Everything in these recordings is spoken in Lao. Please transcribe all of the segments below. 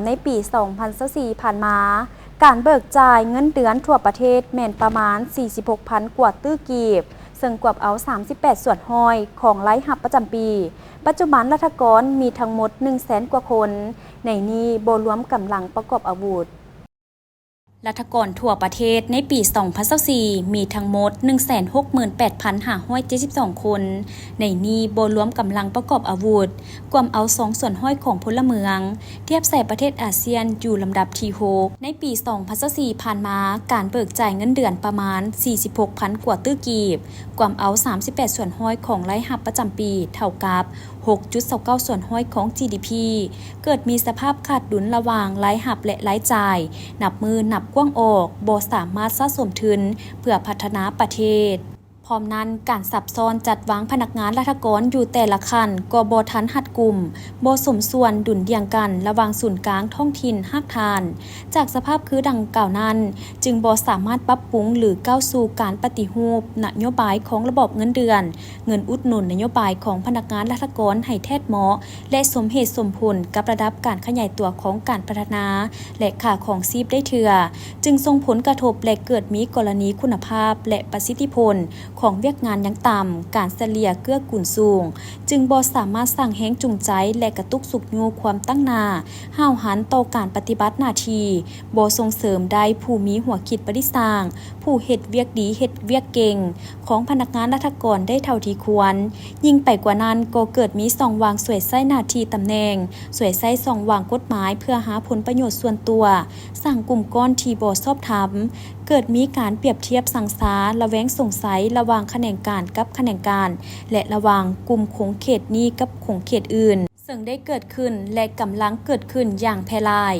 ໃນປີສອງພັນຊາວສີ່ຜ່ານມາ, ການເບີກຈ່າຍເງິນເດືອນທົ່ວປະເທດແມ່ນປະມານສີ່ສິບຫົກພັນກວ່າຕື້ກີບ, ເຊິ່ງກວມເອົາສາມສິບແປດສ່ວນຮ້ອຍຂອງລາຍຮັບປະຈຳປີ. ປັດຈຸບັນລັດຖະກອນມີທັງໝົດໜຶ່ງແສນກວ່າຄົນ, ໃນນີ້ບໍ່ລວມກຳລັງປະກອບອາວຸດ. ລັດຖະກອນທົ່ວປະເທດໃນປີສອງພັນຊາວສີ່ມີທັງໝົດໜຶ່ງແສນຫົກໝື່ນແປດພັນຫ້າຮ້ອຍເຈັດສິບສອງຄົນ, ໃນນີ້ບໍ່ລວມກຳລັງປະກອບອາວຸດ, ກວມເອົາສອງສ່ວນຮ້ອຍຂອງພົນລະເມືອງ, ທຽບໃສ່ປະເທດອາຊຽນຢູ່ລຳດັບທີຫົກ. ໃນປີສອງພັນຊາວສີ່ຜ່ານມາ, ການເບີກຈ່າຍເງິນເດືອນປະມານສີ່ສິບຫົກພັນກວ່າຕື້ກີບ, ກວມເອົາສາມສິບແປດສ່ວນຮ້ອຍຂອງລາຍຮັບປະຈຳປີ, ເທົ່າກັບຫົກຈຸດຊາວເກົ້າສ່ວນຮ້ອຍຂອງ ຈີດີພີ, ເກີດມີສະພາບຂາດດຸນລະຫວ່າງລາຍຮັບ ແລະ ລາຍຈ່າຍ, ນັບມື້ນັບກວ້າງອອກ, ບໍ່ສາມາດສະສົມທຶນເພື່ອພັດທະນາປະເທດ. ພ້ອມນັ້ນ, ການສັບຊ້ອນຈັດວາງພະນັກງານລັດຖະກອນຢູ່ແຕ່ລະຂັ້ນກໍບໍ່ທັນຮັດກຸມ, ບໍ່ສົມສ່ວນດຸນດ່ຽງກັນລະຫວ່າງສູນກາງ, ທ້ອງຖິ່ນ, ຮາກຖານ. ຈາກສະພາບຄືດັ່ງກ່າວນັ້ນ, ຈຶ່ງບໍ່ສາມາດປັບປຸງ ຫຼື ກ້າວສູ່ການປະຕິຮູບນະໂຍບາຍຂອງລະບອບເງິນເດືອນ, ເງິນອຸດໜູນນະໂຍບາຍຂອງພະນັກງານລັດຖະກອນໃຫ້ແທດເໝາະ ແລະ ສົມເຫດສົມຜົນກັບລະດັບການຂະຫຍາຍຕົວຂອງການພັດທະນາ ແລະ ຄ່າຄອງຊີບໄດ້ເທື່ອ, ຈຶ່ງສົ່ງຜົນກະທົບ ແລະ ເກີດມີກໍລະນີຄຸນນະພາບ ແລະ ປະສິດທິຜົນຂອງວຽກງານຍັງຕ່ຳ, ການສະເລ່ຍເກື້ອກູນສູງ, ຈຶ່ງບໍ່ສາມາດສ້າງແຮງຈູງໃຈ ແລະ ກະຕຸກຊຸກຍູ້ຄວາມຕັ້ງໜ້າຫ້າວຫັນຕໍ່ການປະຕິບັດໜ້າທີ່, ບໍ່ສົ່ງເສີມໄດ້ຜູ້ມີຫົວຄິດປະດິດສ້າງ, ຜູ້ເຮັດວຽກດີເຮັດວຽກເກັ່ງຂອງພະນັກງານລັດຖະກອນໄດ້ເທົ່າທີ່ຄວນ. ຍິ່ງໄປກວ່ານັ້ນ, ກໍເກີດມີຊ່ອງວ່າງສວຍໃຊ້ໜ້າທີ່ຕຳແໜ່ງ, ສວຍໃຊ້ຊ່ອງວ່າງກົດໝາຍເພື່ອຫາຜົນປະໂຫຍດສ່ວນຕົວ, ສ້າງກຸ່ມກ້ອນທີ່ບໍ່ຊອບທຳ, ເກີດມີການປຽບທຽບສັງສາ, ລະແວງສົງໄສລະຫວ່າງຂະແໜງການກັບຂະແໜງການ ແລະ ລະຫວ່າງກຸ່ມຂົງເຂດນີ້ກັບຂົງເຂດອື່ນ. ເຊິ່ງໄດ້ເກີດຂຶ້ນ ແລະ ກຳລັງເກີດຂຶ້ນຢ່າງແຜ່ຫຼາຍ.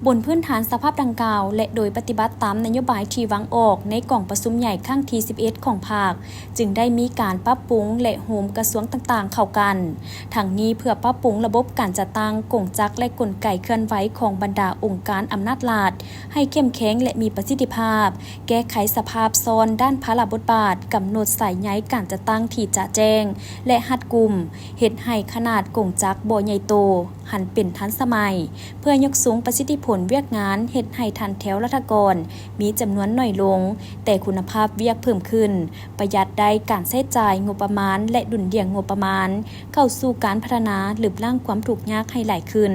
ບົນພື້ນຖານສະພາບດັ່ງກ່າວ ແລະ ໂດຍປະຕິບັດຕາມນະໂຍບາຍທີ່ວາງອອກໃນກອງປະຊຸມໃຫຍ່ຄັ້ງທີສິບເອັດຂອງພັກ, ຈຶ່ງໄດ້ມີການປັບປຸງ ແລະ ໂຮມກະຊວງຕ່າງໆເຂົ້າກັນ. ທັງນີ້ເພື່ອປັບປຸງລະບົບການຈັດຕັ້ງກົງຈັກ ແລະ ກົນໄກເຄື່ອນໄຫວຂອງບັນດາອົງການອຳນາດລັດໃຫ້ເຂັ້ມແຂງ ແລະ ມີປະສິດທິພາບ, ແກ້ໄຂສະພາບຊ້ອນດ້ານພາລະບົດບາດ, ກຳນົດສາຍໃຍການຈັດຕັ້ງທີ່ຈະແຈ້ງ ແລະ ຮັດກຸມ, ເຮັດໃຫ້ຂະໜາດກົງຈັກບໍ່ໃຫຍ່ໂຕ, ຫັນເປັນທັນສະໄໝ, ເພື່ອຍົກສູງປະສິດທິຜົນວຽກງານ, ເຮັດໃຫ້ຖັນແຖວລັດຖະກອນມີຈຳນວນໜ້ອຍລົງ, ແຕ່ຄຸນນະພາບວຽກເພີ່ມຂຶ້ນ, ປະຢັດໄດ້ການໃຊ້ຈ່າຍງົບປະມານ ແລະ ດຸນດ່ຽງງົບປະມານເຂົ້າສູ່ການພັດທະນາ, ລຶບລ້າງຄວາມທຸກຍາກໃຫ້ຫຼາຍຂຶ້ນ.